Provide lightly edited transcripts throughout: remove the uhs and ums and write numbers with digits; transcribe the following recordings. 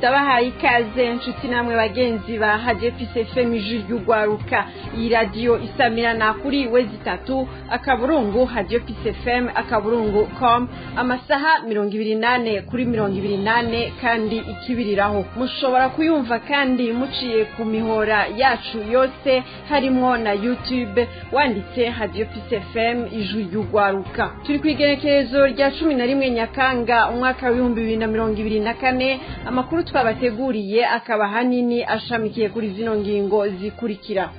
Ndabahaye ikaze nshuti namwe bagenzi ba Radio Peace FM, ijwi ry'ugwaruka. Iyi radiyo isamirana kuri www.radiopeacefm.com, amasaha 24/24 kandi ikibiriraho. Mushobora kuyumva kandi muciye ku mihora yacu yose, harimwo na YouTube, wanditse Radio Peace FM ijwi ry'ugwaruka. Turi ku igenekerezo rya 11 Nyakanga umwaka wa 2024. Amakuru twabateguriye akaba hanini ashamikiye kuri zino ngingo zikurikira: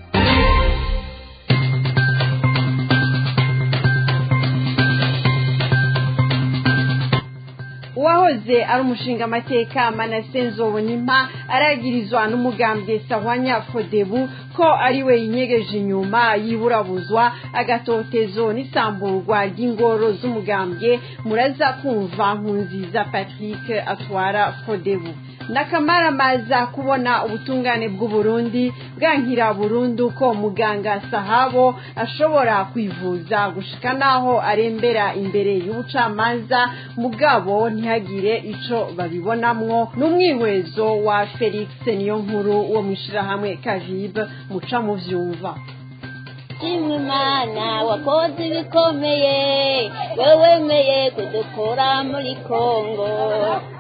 Uwahoze ari umushingamateka Manase Nzobonimpa aragirizwa n'umugambwe Sahwanya Fodebu ko ariwe yinyegeje inyuma yiburabuzwa, agatotezo n'isamburwa ry'ingoro z'umugambwe. Muraza kumva Nkunziza Patrick atwara Fodebu. N'akamaramaza kubona ubutungane bw'Uburundi bwankira burundu ko muganga Sahabo ashobora kwivuza gushika naho arembera imbere y'ubucamanza, mugabo ntihagire ico babibonamwo, n'umwihwezo wa Felix niyo nkuru wo mwishirahamwe Kavib. Muca muvyumva. Imana wakoze ibikomeye, wewe wemeye kudukura muri Kongo,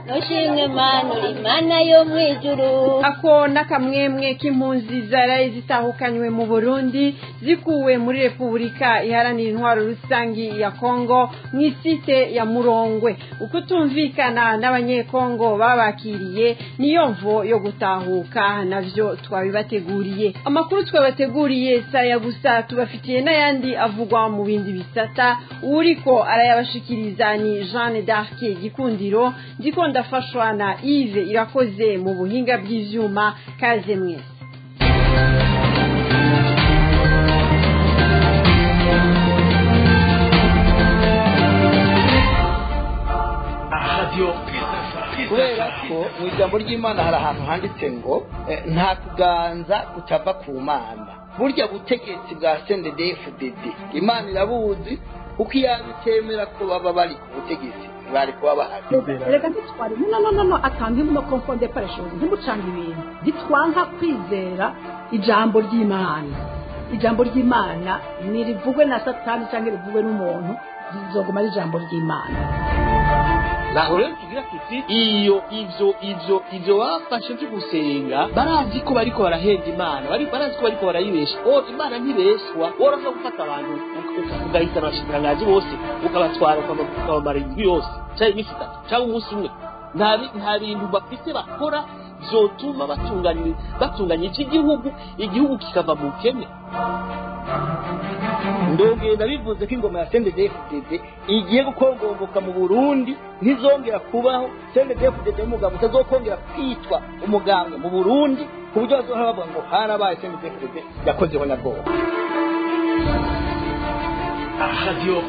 nushimwe Mana, uri Imana yo mw'ijuru. Ako n'akamwemwe k'impunzi zaraye zitahukanywe mu Burundi zikuwe muri Repubulika Iharanira Intwaro Rusangi ya Kongo mw'isite ya Murongwe. Ukutumvikana n'Abanyekongo babakiriye niyo mvo yo gutahuka, navyo twabibateguriye. Amakuru twabateguriye saya gusa, tubafitiye n'ayandi avugwa mu bindi bisata. Uriko arayabashikiriza ni Jeanne d'Arc Gikundiro, ndiko ndafashwa na Yves Irakoze mu buhinga bw'ivyuma. Kaze mwese. Kubera ko mu ijambo ry'Imana hari ahantu handitse ngo nta kuganza kutava ku Mana. Burya butegetsi bwa CNDD-FDD Imana irabuzi, kuko iyo itemera ko baba bari ku butegetsi bari kuba bahari. Reka ntitware, no, no, no, no, atanga imbuno confonde par les choses, ntimucange ibintu. Ntitwanka kwizera ijambo ry'Imana. Ijambo ry'Imana ntirivugwe na Satani cyangwa rivugwe n'umuntu, rizoguma ari ijambo ry'Imana. Naho rero tugira tuti iyo ivyo bafashe vyo gusenga, barazi ko bariko barahenda Imana, barazi ko bariko barayibesha. O Imana ntibeshwa. Worashobora gufata abantu ugahitana abashikiranganji bose, ukabatwara, ukabamara indwi yose canke iminsi 3 canke umunsi umwe. Nta bintu bafise bakora vyotuma batunganya ivy'igihugu, igihugu kikava mu bukene. Ndongera bivuze ko ingoma ya CNDD-FDD igiye gukongomboka mu Burundi, ntizongera kubaho. CNDD-FDD n'umugabo utazokongera kwitwa umugambwe mu Burundi, ku buryo bazohora bavuga ngo harabaye CNDD-FDD yakozeho nyabwoba. Radio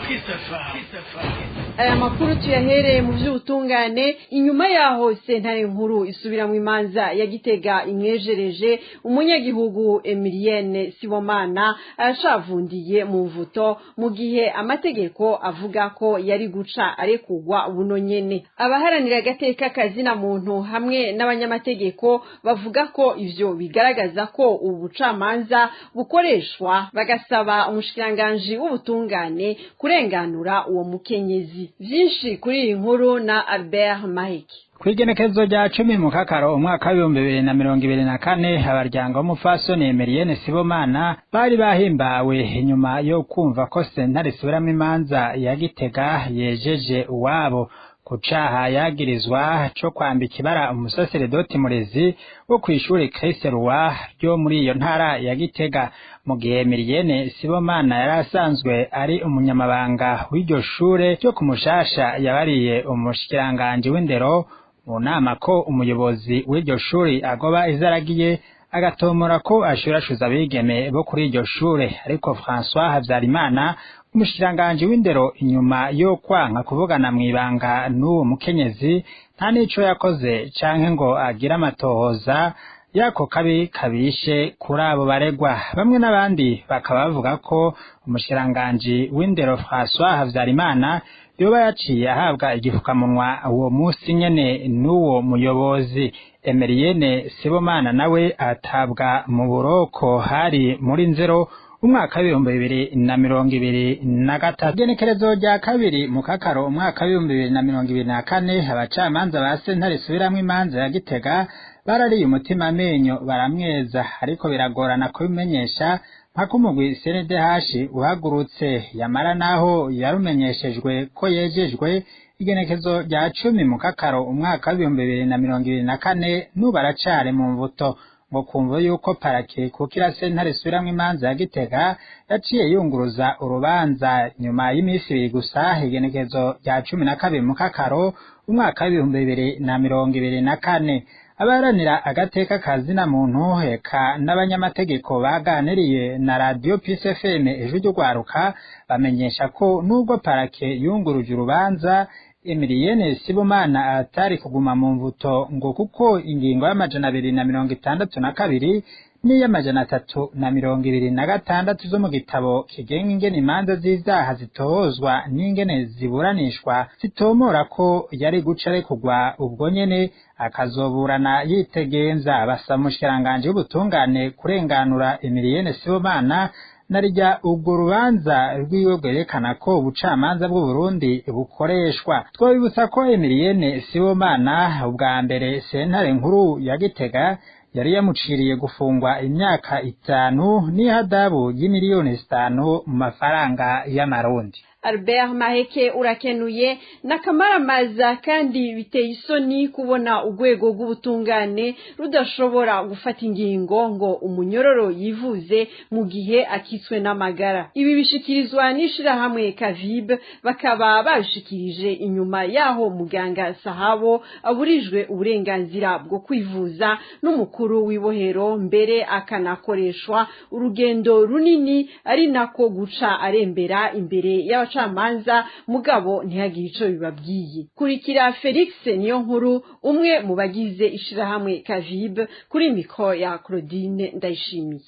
Peace FM. Aya makuru tuyahereye mu by'ubutungane. Inyuma yaho sentare nkuru isubira mu imanza ya Gitega imwejereje, umunyagihugu Emilienne Sibomana arashavundiye mu mvuto, mu gihe amategeko avuga ko yari guca arekugwa buno nyene. Abaharanira agateka kazina muntu hamwe n'abanyamategeko bavuga ko ivyo bigaragaza ko ubucamanza bukoreshwa, bagasaba umushikiranganji w'ubutungane kurenganura uwo mukenyezi. Vyinshi kuri iyi nkuru na Albert Mahiki. Kw'igenekerezo rya 10 Mukakaro umwaka wa 2024, abaryango w'umupfasoni Emilienne Sibomana bari bahimbawe inyuma yo kumva ko sentare isubiramwo imanza ya Gitega yejeje uwabo ku caha yagirizwa co kwambika ibara umusaseredoti murezi wo kw'ishure Christ Roi ryo muri iyo ntara ya Gitega. Mu gihe Emilienne Sibomana yari asanzwe ari umunyamabanga w'iryo shure ryo ku Mushasha, yabariye umushikiranganji w'indero mu nama ko umuyobozi w'iryo shuri agoba izaragiye, agatomora ko ashurashuza abigeme bo kuri iryo shure. Ariko François Habyarimana, umushikiranganji w'indero, inyuma yo kwanka kuvugana mw'ibanga n'uwo mukenyezi, nta n'ico yakoze canke ngo agire amatohoza. yako kabi kabishe kuri abo baregwa. Bamwe n'abandi bakaba bavuga ko umushikiranganji w'indero François Havyarimana yoba yaciye ahabwa igifukamunwa uwo musi nyene n'uwo muyobozi. Emeriyene Sibomana nawe atabwa mu buroko hari muri Nzero umwaka w'2023. Igenekerezo rya 2 Mukakaro umwaka w'2024, abacamanza ba sentare isubiramwo imanza ya Gitega barariye umutima amenyo baramweza, ariko biragorana kubimenyesha mpaka umugwi CNDH uhagurutse. Yamara naho yarumenyeshejwe ko yejejwe, igenekezo rya 10 Mukakaro umwaka w'2024 n'ubu aracari mu mvuto, ngo kumva yuko parake kukira sentare isubiramwo imanza ya Gitega yaciye yunguruza urubanza nyuma y'imisi ibiri gusa, igenekezo rya 12 Mukakaro umwaka w'2024. Abaharanira agateka kazina muntu eka n'abanyamategeko baganiriye na Radio Peace FM Ijwi ry'Urwaruka bamenyesha ko nubwo parake yunguruje urubanza, Emiriyene Sibomana atari kuguma mu mvuto, ngo kuko ingingo y'262 n'iy'amajana 326 zo mu gitabo kigenga ingene imanza z'ivyaha zitohozwa n'ingene ziburanishwa zitomora ko yari guca arekurwa ubwo nyene akazoburana yitegenza. Basaba umushikiranganji w'ubutungane kurenganura Emiriyene Sibomana narirya ubwo rubanza rwiwe rwerekana ko ubucamanza bw'u Burundi bukoreshwa. Twabibutsa ko Emiriyene Sibomana ubwa mbere sentare nkuru ya Gitega yari yamuciriye gufungwa imyaka 5 n'ihadabu y'imiliyoni 5 mu mafaranga y'amarundi. Albert Maheke urakenuye. Nakamaramaza kandi biteye isoni kubona urwego rw'ubutungane rudashobora gufata ingingo ngo umunyororo yivuze mu gihe akitswe n'amagara. Ibi bishikirizwa n'ishirahamwe Kavib, bakaba babishikirije inyuma yaho muganga Sahabo aburijwe uburenganzira bwo kwivuza n'umukuru w'ibohero, mbere akanakoreshwa urugendo runini ari nako guca arembera imbere y'abacamanza, mugabo ntihagire ico bibabwiye. Kurikira Felix niyo nkuru, umwe mu bagize ishirahamwe Kavib, kuri mikro ya Claudine Ndayishimiye.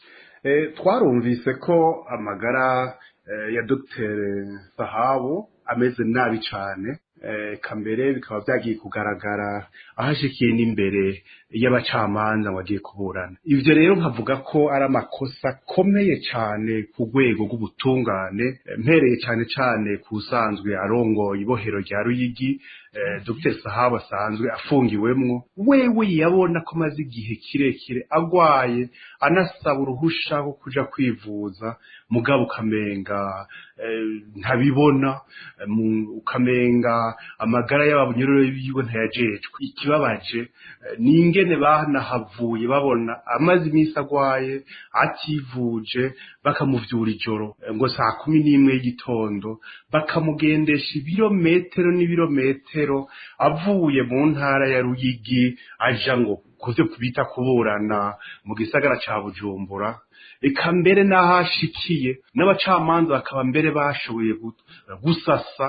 Twarumvise ko amagara ya Dr Sahabo ameze nabi cane, kambere bikaba byagiye kugaragara aho ashikiye n'imbere y'abacamanza ngo agiye kuburana. Ivyo rero nkavuga ko ari amakosa akomeye cane ku rwego rw'ubutungane, mpereye cane cane ku usanzwe arongoye ibohero rya Ruyigi, Dr Sahabo asanzwe afungiwemwo. Wewe yabona ko amaze igihe kirekire agwaye, anasaba uruhusha rwo kuja kwivuza, mugabo ukamenga ntabibona, ukamenga amagara y'abanyororo yiwe ntayajejwe. Ikibabaje ni ingene banahavuye babona amaze iminsi agwaye ativuje, bakamuvyura ijoro ngo saa 11 y'igitondo, bakamugendesha ibirometero n'ibirometero avuye mu ntara ya Ruyigi aja ngo kuvyo kubita kuburana mu gisagara ca Bujumbura. Eka mbere n'ahashikiye n'abacamanza bakaba mbere bashoboye gusasa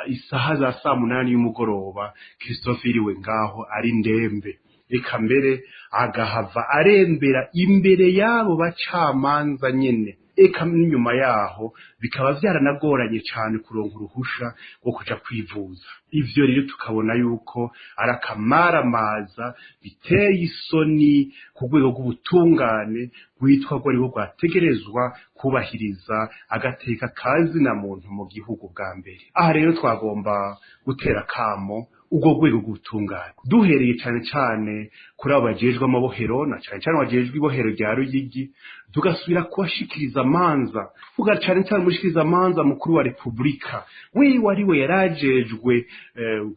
isaha za saa 8 y'umugoroba, Christophe iriwe ngaho ari ndembe. Eka mbere agahava arembera imbere y'abo bacamanza nyene. Eka n'inyuma yaho bikaba vyaranagoranye cane kuronka uruhusha rwo kuja kwivuza. Ivyo rero tukabona yuko ari akamaramaza biteye isoni ku rwego rw'ubutungane rwitwa ko ariho rwategerezwa kubahiriza agateka kazina muntu mu gihugu bwa mbere. Aha rero twagomba gutera kamo ubwo rwego rw'ubutungane, duhereye cane cane kuri abo bajejwe amabohero na cane cane bajejwe ibohero rya Ruyigi, tugasubira kubashikiriza amanza, vuga cane cane umushikiriza amanza mukuru wa Republika, wewe ari we yarajejwe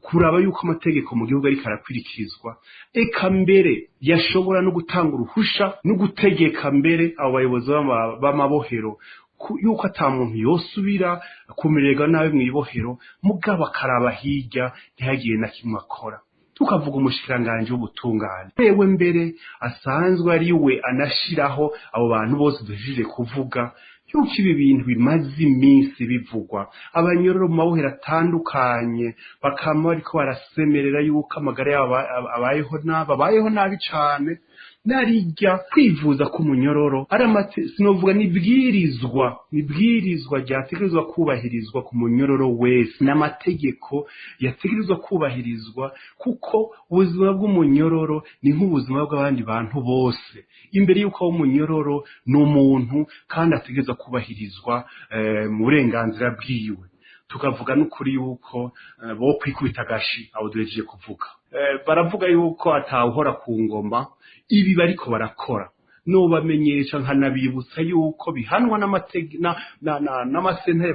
kuraba yuko amategeko mu gihugu ariko arakwirikirizwa. Eka mbere yashobora no gutanga uruhusha no gutegeka mbere abo bayobozi b'amabohero yuko ata muntu yosubira kumererwa nabi mw'ibohero, mugabo akaraba hirya ntihagire na kimwe akora. Tukavuga umushikiranganje w'ubutungane, wewe mbere asanzwe ari we anashiraho abo bantu bose duhejeje kuvuga, yuko ibi bintu bimaze iminsi bivugwa, abanyororo mu mabohero atandukanye bakama bariko barasemerera yuko amagara yabo abayeho nabi, abayeho nabi cane. Narijya kwivuza k'umunyororo ari sinovuga nibwirizwa ryategerezwa kubahirizwa ku munyororo wese, n'amategeko yategerezwa kubahirizwa, kuko ubuzima bw'umunyororo ni nk'ubuzima bw'abandi bantu bose. Imbere y'uko umunyororo ni umuntu kandi ategerezwa kubahirizwa mu burenganzira bwiwe. Tukavuga n'ukuri yuko bo kwikubita agashi abo duhejeje kuvuga. Baravuga yuko atawuhora ku ngoma, ibi bariko barakora nobamenyesha nkanabibutsa yuko bihanwa n'amasentare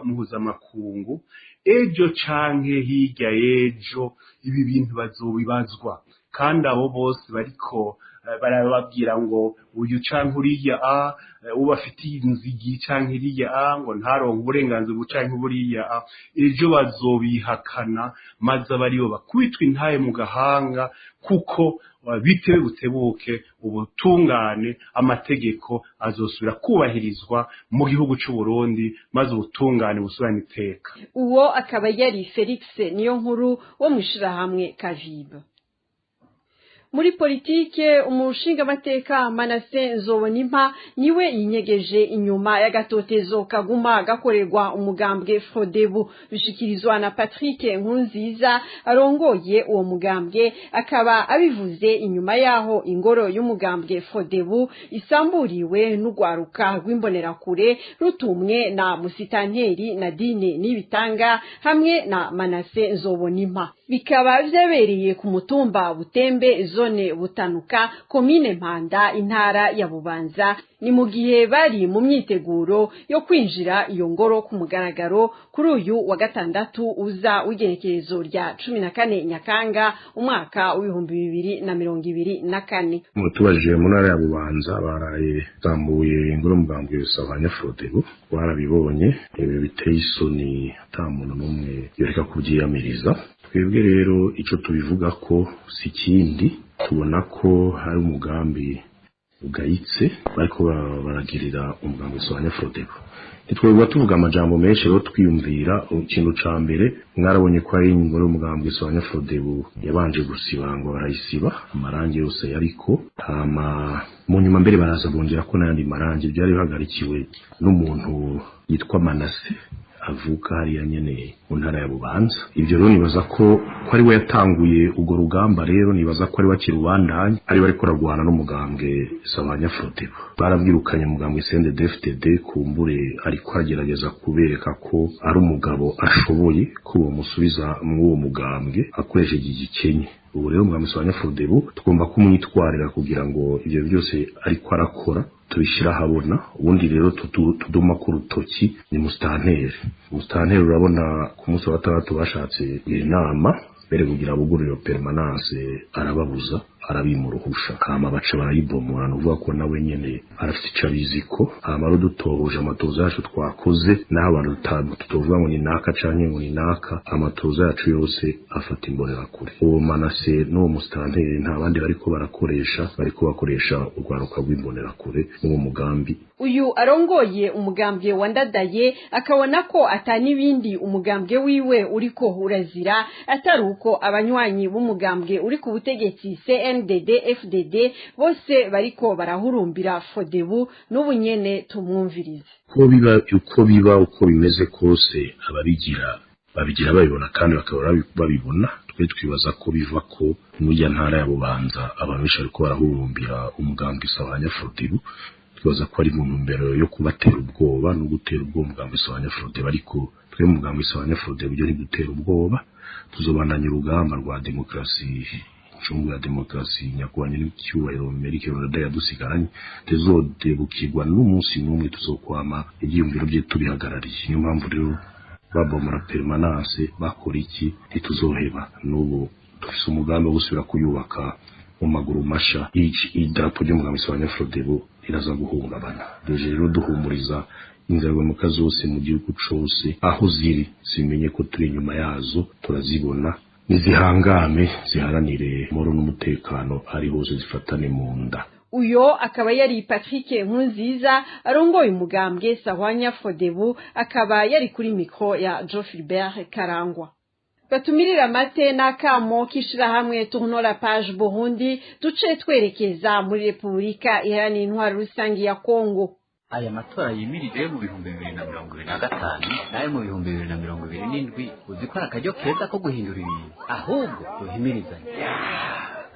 mpuzamakungu. Ejo canke hirya y'ejo ibi bintu bazobibazwa, kandi abo bose bariko barababwira ngo uyu canke uriya a ubafitiye inzigi canke iriya a ngo ntaronke uburenganzira ubu canke buriya a, ejo bazobihakana maze abaribo bakubitwa intaye mu gahanga, kuko bitewe butebuke ubutungane amategeko azosubira kubahirizwa mu gihugu c'u Burundi, maze ubutungane busubirane iteka. Uwo akaba yari Felix Niyonkuru wo mwishirahamwe Kavibe. Muri politike, umushingamateka Manase Nzobonimpa niwe yinyegeje inyuma y'agatotezo kaguma gakorerwa umugambwe Frodebu, bishikirizwa na Patrick Nkurunziza arongoye uwo mugambwe, akaba abivuze inyuma yaho ingoro y'umugambwe Frodebu isamburiwe n'ugwaruka rw'imbonerakure rutumwe na Musitanteri Nadine Nibitanga hamwe na Manase Nzobonimpa. Bikaba vyabereye ku mutumba Butembe, zone Butanuka, komine Mpanda, intara ya Bubanza. Ni mu gihe bari mu myiteguro yo kwinjira iyo ngoro ku mugaragaro kuri uyu wa gatandatu uza w'igenekerezo rya 14 Nyakanga umwaka w'2024. Mutubajije mu ntara ya Bubanza baraye tambuye ingoro mugambwe Sabanya Frodebu, barabibonye ibi biteye isoni, ata muntu n'umwe yoreka kubyiyamiriza. Twebwe rero ico tubivuga ko si kindi, tubona ko hari umugambi ugayitse bariko baragirira umugambi Sabanya Frodebu. Ntitwebwa tuvuga amajambo menshi, rero twiyumvira ikintu ca mbere. Mwarabonye ko ari ingoro y'umugambi Sabanya Frodebu yabanje gusiba, ngo barayisiba amarangi yose yariko, hama mu nyuma mbere baraza bongera ko n'ayandi marangi. Byari bihagarikiwe n'umuntu yitwa Manase avuka hariya nyene mu ntara ya Bubanza. Ivyo rero nibaza ko ari we yatanguye urwo rugamba, rero nibaza ko ari we akirubandanya, ari we ariko aragwana n'umugambwe Sabanya Frodebu. Barabwirukanye umugambwe CNDD-FDD, kumbure ariko agerageza kubereka ko ari umugabo ashoboye, ko bomusubiza mw'uwo mugambwe akoresheje igikenye. Ubu rero umugambwe Sabanya Frodebu tugomba kumwitwarira kugira ngo ivyo byose ariko arakora tubishyira ahabona. Ubundi rero tuduma ku rutoki ni musitanteri. Musitanteri urabona ku munsi wa gatandatu bashatse inama mbere kugira bugurire permanence, arababuza, arabima uruhusha, hama baca barayibomora. Ni ukuvuga ko nawe nyene arafite ico abizi ko. Hama rero dutohoje amatoza yacu twakoze, naho abantu tutovuga ngo ni naka canke ngo ni naka, amatoza yacu yose afata imbonerakure. Uwo Manase n'uwo musitanteri nta bandi bariko barakoresha, bariko bakoresha urwaruka rw'imbonerakure n'uwo mugambi. Uyu arongoye umugambwe wandadaye akabona ko atanibindi umugambwe wiwe uriko urazira atari uko abanywanyi b'umugambwe uri ku butegetsi CNDD FDD bose bariko barahurumbira Frodebu. N'ubu nyene tumwumvirize. Ko biba uko biba, uko bimeze kose, ababigira babigira babibona kandi bakaba babibona. Twe twibaza ko biva ko muri ntara ya Bubanza abantu benshi bariko barahurumbira umugambwe Sabanya Frodebu. Twibaza ko ari mu ntumbero yo kubatera ubwoba no gutera ubwoba umugambwe Sabanya Frodebu, ariko twe umugambwe Sabanya Frodebu byo ntidutera ubwoba. Tuzobandanya urugamba rwa demokarasi, incungu ya demokarasi nyakubahwa n'icyubahiro Melchior Ndadaye yadusigaranye, tuzodebukirwa n'umunsi n'umwe, tuzokwama ibyiyumviro bye tubihagarariye. Niyo mpamvu rero babomora permanence bakora iki, ntituzoheba. N'ubu dufise umugambi wo gusubira kuyubaka mu maguru masha. Idarapo ry'umugambi Sabanya Frodebu riraza guhungabana. Duje rero duhumuriza inziramuka zose mu gihugu cose aho ziri, zimenye ko turi inyuma yazo, turazibona, nizihangame ziharanire amahoro n'umutekano ari hose, zifatane mu nda. Uyo akaba yari Patrick Nkurunziza arongoye umugambwe Sahwanya Frodebu, akaba yari kuri mikro ya Joe Philbert Karangwa. Batumirira amate n'akamo k'ishirahamwe Tournons la page Burundi, duce twerekeza muri Repubulika Iharanira Intwaro Rusangi ya Kongo. Aya matora yimirije mu 2025 n'ayo mu 2027, uzi ko ari akaryo keza ko guhindura ibintu, ahubwo duhimirizanye.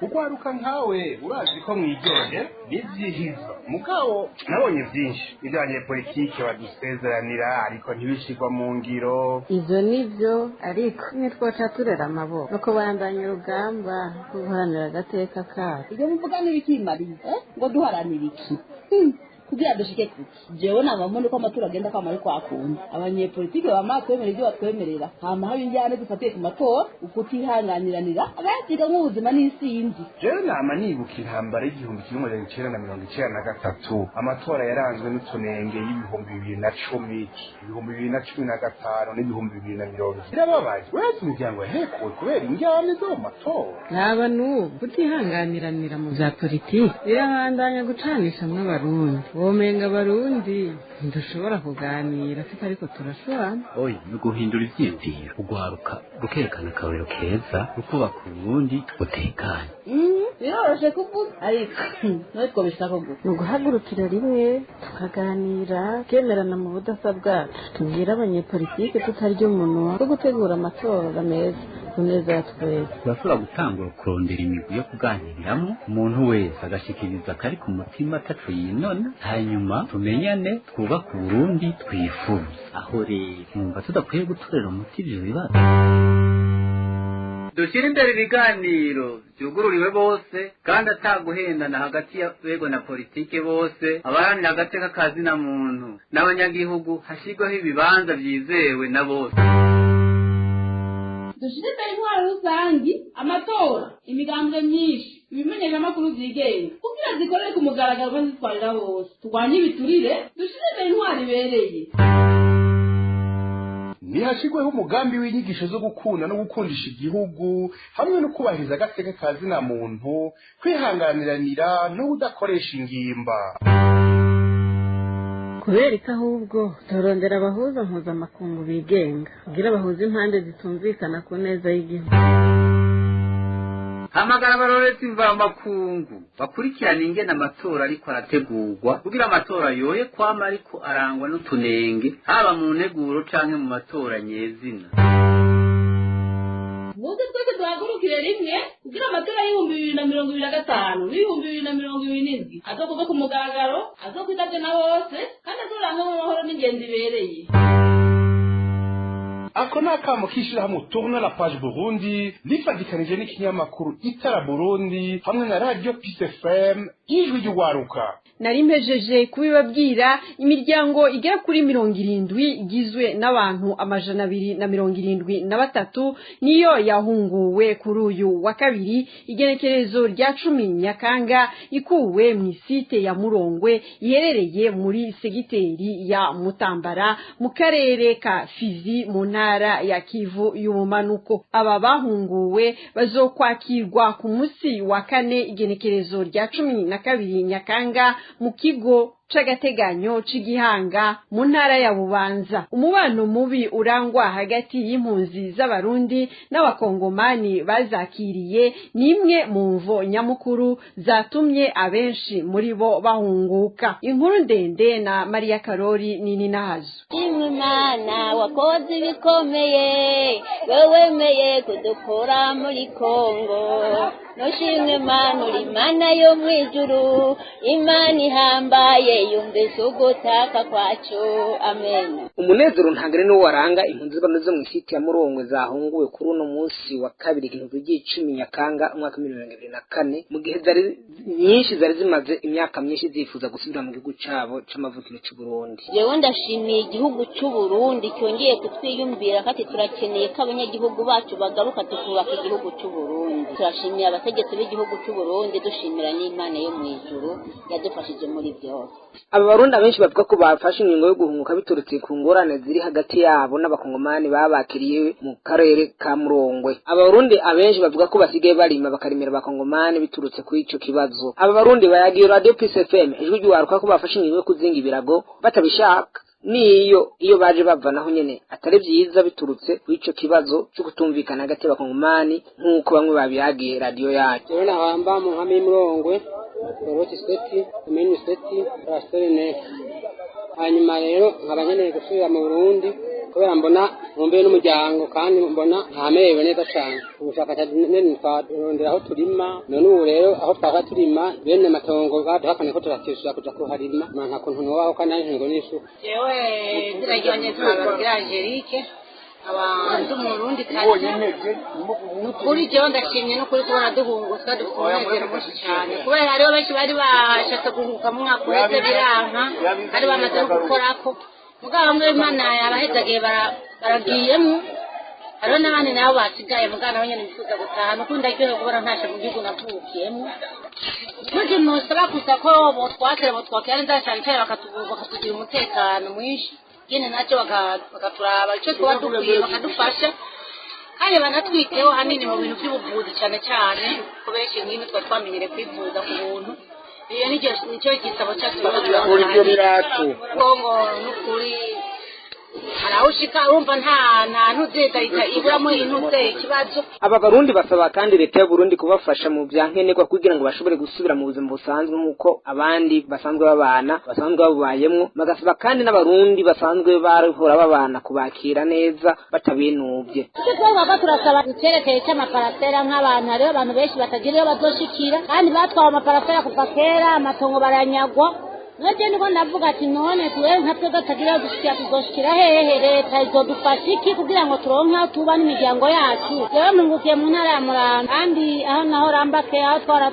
Ugwaruka nkawe urazi ko mwiryoshe nivyihiza, mugabo nabonye vyinshi ivyo abanyepolitike badusezeranira ariko ntibishirwa mu ngiro. Ivyo nivyo, ariko ntitwoca turera amaboko no kubandanya urugamba rwo guharanira agateka kacu. Ibyo bivuga n'ibikimariye ngo duharanire iki kugira dushike kuki? Jewe nama mbona uko amatora agenda kwama ariko akunda abanyepolitike bamara kwemera ibyo batwemerera, hama haba injyane dufatiye ku matora, ukutihanganiranira abayasiga nk'ubuzima n'isinzi. Jewe nama nibuka intambara y'1993, amatora yaranzwe n'utunenge y'2010, 2015 n'2020. Birababaje, uretse imiryango yahekuwe kubera injyane zo mu matora. Naba n'ubu kutihanganiranira mu vya politiki birabandanya gucanishamwo Abarundi. Womenga Abarundi ntidushobora kuganira tutariko turashwana. Oya, ni uguhindura ivyiyumviro, ugwaruka rukerekana akarorero keza, rukubaka Uburundi butekanye. Biroroshe kuvuga, ariko nawe twobishaka gute? Ni uguhagurukira rimwe tukaganira, tukemerana mu budasa bwacu, tubwire abanyepolitike tutarya umunwa wo gutegura amatora meza ku neza ya twese. Turashobora gutangura kurondera imigwi yo kuganiriramwo, umuntu wese agashikiriza akari ku mutima ataco yinona, hanyuma tumenyane, twubake Uburundi twifuza. Aho rero numva tudakwiye gutorera umuti ivyo bibazo. Dushyire imbere ibiganiro byugururiwe bose kandi ataguhendana hagati y'abego na politike bose, abaharanira agateka ka zina muntu n'abanyagihugu, hashyirweho ibibanza byizewe na bose. Dushyire imbere intwaro rusangi, amatora, imigambwe myinshi, ibimenyeshamakuru byigenga kugira zikorere ku mugaragaro maze zitwarira bose, turwanye ibiturire, dushyire imbere intwaro ibereye. Ntihashyirweho umugambi w'inyigisho zo gukunda no gukundisha igihugu hamwe no kubahiriza agateka ka zina muntu, kwihanganiranira no kudakoresha ingimba. Kubera ko ahubwo turondera abahuza mpuzamakungu bigenga kugira bahuze impande zitumvikana ku neza y'igihugu. Hamagara abarorerezi mvamakungu bakurikirana ingene amatora ariko arategurwa, kugira amatora yoye kwama ariko arangwa n'utunenge, haba mu nteguro canke mu matora nyezina. Muze twese duhagurukire rimwe kugira amatora y'2025 n'2027 azokorwe ku mugaragaro, azokwitabwe na bose kandi azorangwemo amahoro n'ingenzi ibereye. Ako ni akamo k'ishirahamwe Tourne la page Burundi rifatikanije n'ikinyamakuru Itara Burundi hamwe na Radio Peace FM Ijwi ry'Ugwaruka. Nari mpejeje kubibabwira, imiryango igera kuri 70 igizwe n'abantu 273 niyo yahunguwe kuri uyu wa kabiri igenekerezo rya 10 Nyakanga, ikuwe mu isite ya Murongwe iherereye muri segiteri ya Mutambara mu karere ka Fizi mu ntara ya Kivu y'ubumanuko. Aba bahunguwe bazokwakirwa ku munsi wa kane igenekerezo rya 12 Nyakanga mu kigo c'agateganyo c'Igihanga mu ntara ya Bubanza. Umubano mubi urangwa hagati y'impunzi z'Abarundi n'Abakongomani bazakiriye ni imwe mu mvo nyamukuru zatumye abenshi muri bo bahunguka. Inkuru ndende na Maria Karori nini nahazo. Imana wakoze ibikomeye, wewe wemeye kudukura muri Kongo. Nushimwe Mana, uri Imana yo mw'ijuru, Imana ihambaye yumvise ugutaka kwacu. Amen. Umunezero ntangere niwo waranga impunzi z'Abarundi zo mw'isiti ya Murongwe zahunguwe kuri uno munsi wa kabiri igihumbi ry'icumi Nyakanga umwaka 2024, mu gihe zari nyinshi zari zimaze imyaka myinshi zifuza gusubira mu gihugu cabo c'amavukiro c'u Burundi. Jewe ndashimiye igihugu c'u Burundi cyongeye kutwiyumvira kandi turakeneye ko abanyagihugu bacu bagaruka tukubaka igihugu c'u Burundi. Turashimiye abategetsi b'igihugu c'u Burundi, dushimira n'Imana yo mw'ijuru yadufashije muri byose. Aba Barundi abenshi bavuga ko bafashe ingingo yo guhunguka biturutse ku ngorane ziri hagati yabo n'Abakongomani babakiriye mu karere ka Murongwe. Aba Barundi abenshi bavuga ko basigaye barima bakarimira Abakongomani biturutse kuri ico kibazo. Aba Barundi bayagiye Radio Peace FM Ijwi ry'Uwaruka ko bafashe ingingo yo kuzinga ibirago batabishaka. niyo iyo baje bava naho nyene atari vyiza biturutse kw'ico kibazo cyo kutumvikana hagati y'abakongomani nk'uko bamwe babihagiye radiyo yacu. Jewe nahamba mu nkambi y'Imurongwe, Goroti Seti, Komini Seti, Parasiteri Nefu. Hanyuma rero nkaba nkeneye gusubira mu Burundi kubera mbona nkumbuye n'umuryango kandi mbona ntamerewe neza cyane. Ubushakashatsi nyene twarondera aho turima, none ubu rero aho twahora turima bene matongo baduhakanye ko turatishura kuja kuharima, nta kuntu nobaho kandi nari ntungo n'isuka. Jewe izina ryanje Twababwira Angelique, abantu mu Burundi kazi. Nukuri jewe ndashimye nukuri kubona duhungutse, dufite umunezero mwinshi cyane kubera hariho benshi bari bashatse guhunguka mu mwaka uheze biranka, bari bamaze no gukorako, mugabo bamwe Imana yabahezagiye baragiyemo, hariho n'abandi nabo basigaye, mugabo nabo nyene bifuza gutaha. Nukuri ndaryohewe kubona ntashe mu gihugu navukiyemo. Nukuri nosaba gusa ko botwakira neza cyane cyane bakatugira umutekano mwinshi nyene, nacyo bakaturaba icyo tuba dukwiye bakadufasha, kandi banatwiteho hanini mu bintu by'ubuvuzi cyane cyane ko benshi nk'ino twari twamenyereye kwivuza ku buntu. Iyo nicyo gisabo cyacu. Ibyo birato Kongo n'ukuri hari aho ushika urumva nta ntuzeta iburamo intuze ikibazo. Aba barundi basaba kandi leta y'u Burundi kubafasha mu vya nkenerwa kugira ngo bashobore gusubira mu buzima busanzwe nk'uko abandi basanzwe babana basanzwe babubayemwo, bagasaba kandi n'abarundi basanzwe bahora babana kubakira neza batabinuvye. Icyo twaba turasaba icyerekeye cy'amaparasera nk'abantu, hariho abantu benshi batagira iyo bazoshikira kandi batwawe amaparasera kuva kera, amatongo baranyagwa. Nabyo niko ndavuga ati none tuwe nka twebwe tutagira aho dushikira tuzoshikira hehe? Leta izodufasha iki kugira ngo turonke aho tuba n'imiryango yacu? Jewe mungukiye mu ntara ya Muramvya, kandi aho naho rambake aho twara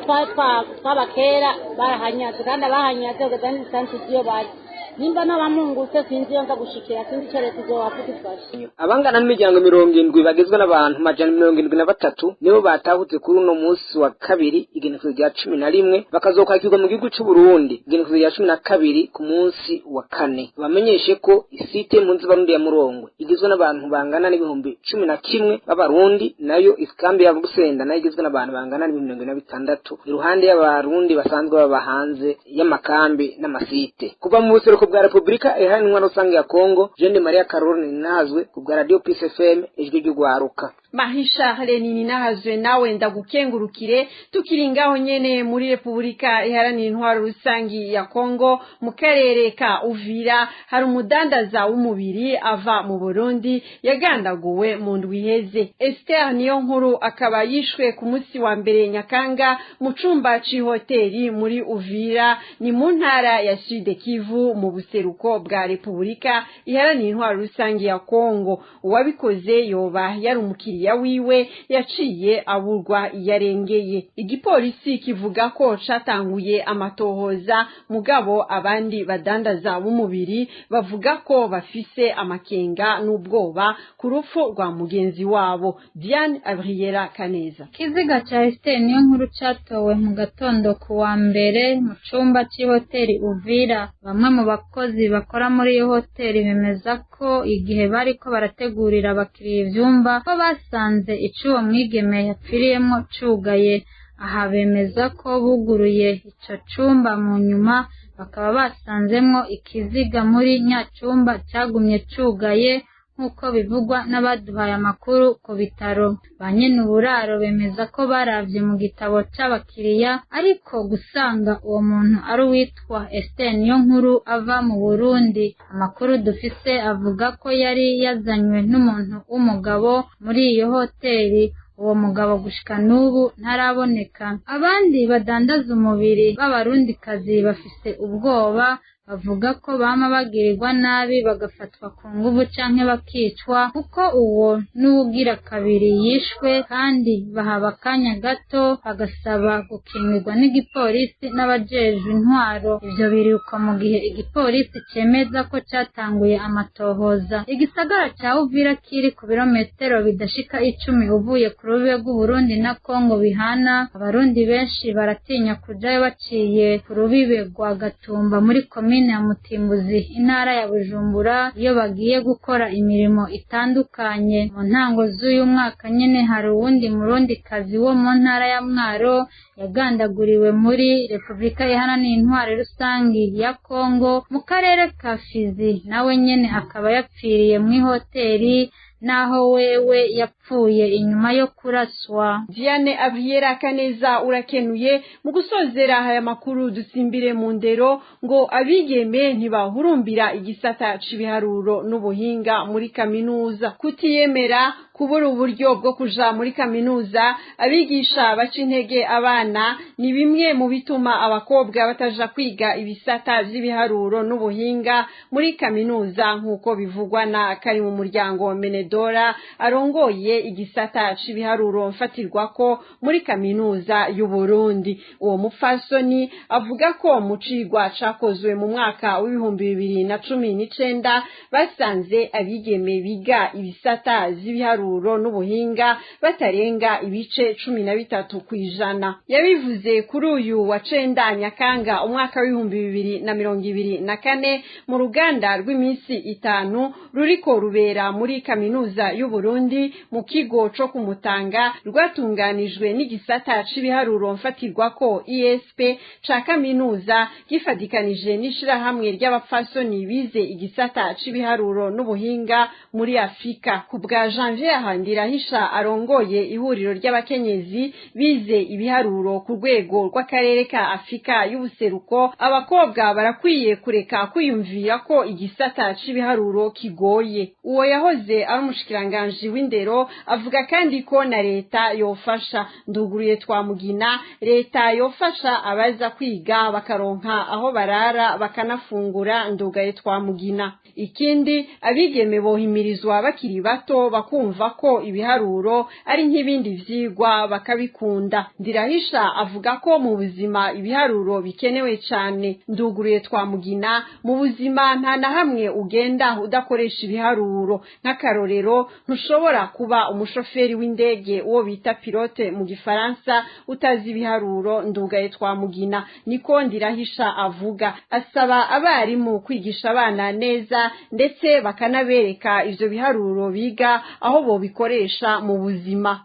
twaba kera barahanyaze, kandi abahanyaze kugeza n'isansi iyo bari nimba n'abamungutse sinzi iyo nza gushikira, sinzi icyo leta izowapfa idufasha. Abangana n'imiryango 70 bagizwe n'abantu 73 nibo batahutse kuri uno munsi wa kabiri igenekerezo rya 11, bakazokwakirwa mu gihugu c'u Burundi igenekerezo rya 12 ku munsi wa kane. Bamenyeshe ko isite impunzi Barundi ya Murongwe igizwe n'abantu bangana n'11,000 b'abarundi, nayo ikambi ya Busenda nayo igizwe n'abantu bangana n'46,000 iruhande y'abarundi basanzwe baba hanze y'amakambi n'amasite. Kuva mu buseruko bwa Republika Iharanira Intwaro Rusange ya Kongo, Jean Maria Caroline Nazwe ku bwa Radio Peace FM, ijwi ry'ugwaruka. Marie Charles Nininahazwe, nawe ndagukengurukire. Tukiri ngaho nyene muri Republika Iharanira Intwaro Rusangi ya Kongo, mu karere ka Uvira hari umudandaza w'umubiri ava mu Burundi yagandaguwe mu ndwi iheze. Esther niyo nkuru akaba yishwe ku munsi wa mbere Nyakanga mu cumba c'ihoteli muri Uvira, ni mu ntara ya Sud Kivu mu buseruko bwa Republika Iharanira Intwaro Rusangi ya Kongo. Uwabikoze yoba yari umukiriya wiwe yaciye aburwa yarengeye. Igipolisi kivuga ko catanguye amatohoza, mugabo abandi badandaza b'umubiri bavuga ko bafise amakenga n'ubwoba ku rupfu rwa mugenzi wabo. Diane Abriera Kaneza. Ikiziga ca Esther niyo nkuru catowe mu gatondo ku wa mbere mu cumba c'ihoteli Uvira. Bamwe mu bakozi bakora muri iyo hoteli bemeza ko igihe bariko barategurira abakiriya ivyumba ko basanze icuwo mwigeme yapfiriyemwo cugaye. Aha bemeza ko buguruye ico cumba mu nyuma bakaba basanzemwo ikiziga muri nya cumba cagumye cugaye, nk'uko bivugwa n'abaduhaye amakuru ku bitaro. Ba nyene uburaro bemeza ko baravye mu gitabo c'abakiriya, ariko gusanga uwo muntu ari uwitwa Esther Niyonkuru ava mu Burundi. Amakuru dufise avuga ko yari yazanywe n'umuntu w'umugabo muri iyo hoteli. Uwo mugabo gushika n'ubu ntaraboneka. Abandi badandaza umubiri b'abarundikazi bafise ubwoba, bavuga ko bama bagirirwa nabi bagafatwa ku nguvu canke bakicwa, kuko uwo n'uwugira kabiri yishwe, kandi bahaba akanya gato bagasaba gukingirwa n'igipolisi n'abajejwe intwaro. Ivyo biruko mu gihe igipolisi cemeza ko catanguye amatohoza. Igisagara ca Uvira kiri ku birometero bidashika 10 uvuye ku rubibe rw'Uburundi na Kongo bihana. Abarundi benshi baratinya kujayo baciye ku rubibe rwa Gatumba muri komine komine ya Mutimbuzi, intara ya Bujumbura, iyo bagiye gukora imirimo itandukanye. Mu ntango z'uyu mwaka nyene hari uwundi murundikazi wo mu ntara ya Mwaro yagandaguriwe muri Repubulika Iharanira Intwaro Rusangi ya Kongo mu karere ka Fizi, nawe nyene akaba yapfiriye mw'ihoteli, naho wewe yapfuye inyuma yo kuraswa. Diane Abriera Kaneza, urakenuye. Mu gusozera aya makuru, dusimbire mu ndero. Ngo abigeme ntibahurumbira igisata c'ibiharuro n'ubuhinga muri kaminuza. Kutiyemera, kubura uburyo bwo kuja muri kaminuza, abigisha baca intege abana, ni bimwe mu bituma abakobwa bataja kwiga ibisata vy'ibiharuro n'ubuhinga muri kaminuza, nk'uko bivugwa na kari mu muryango Menedora, arongoye igisata c'ibiharuro mfatirwako muri kaminuza y'u Burundi. Uwo mupfasoni avuga ko mu cigwa cakozwe mu mwaka w'2019 basanze abigeme biga ibisata vy'ibiharuro n'ubuhinga batarenga 13%. Yabivuze kuri uyu wa 9 Nyakanga umwaka w'2024 mu ruganda rw'iminsi 5 ruriko rubera muri kaminuza y'u Burundi mu kigo co kumutanga, rwatunganijwe n'igisata c'ibiharuro mfatirwako ISP ca kaminuza gifadikanije n'ishirahamwe ry'abapfasoni bize igisata c'ibiharuro n'ubuhinga muri Afrika. Ku bwa Janvier Handirahisha, arongoye ihuriro ry'abakenyezi bize ibiharuro ku rwego rw'akarere ka Afrika y'ubuseruko, abakobwa barakwiye kureka kwiyumvira ko igisata c'ibiharuro kigoye. Uwo yahoze ari umushikiranganji w'indero avuga kandi ko na leta yofasha. Nduguruye Twamugina, leta yofasha abaza kwiga bakaronka aho barara bakanafungura. Ndugaye Twamugina. Ikindi, abigeme bohimirizwa bakiri bato, bakumva ko ibiharuro ari nk'ibindi vyigwa, bakabikunda. Ndirahisha avuga ko mu buzima ibiharuro bikenewe cane. Nduguruye Twamugina, mu buzima nta na hamwe ugenda udakoresha ibiharuro. Nk'akarorero, ntushobora kuba umushoferi w'indege, uwo bita pilote mu gifaransa, utazi ibiharuro. Ndugaye Twamugina, niko Ndirahisha avuga. Asaba abarimu kwigisha abana neza, ndetse bakanabereka ivyo biharuro biga aho bobikoresha mu buzima.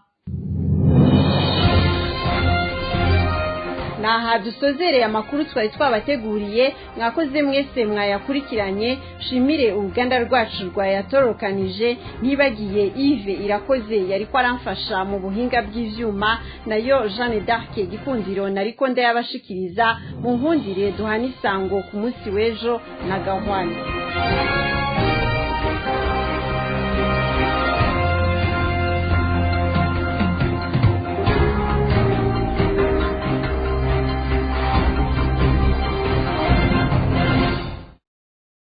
Naha dusozereye amakuru twari twabateguriye. Mwakoze mwese mwayakurikiranye. Shimire uruganda rwacu rwayatorokanije, ntibagiye Yves Irakoze yariko aramfasha mu buhinga bw'ivyuma, nayo Jeanne d'Arc Gikundiro nariko ndayabashikiriza. Mu nkundire duhana isango ku munsi w'ejo na gahwana.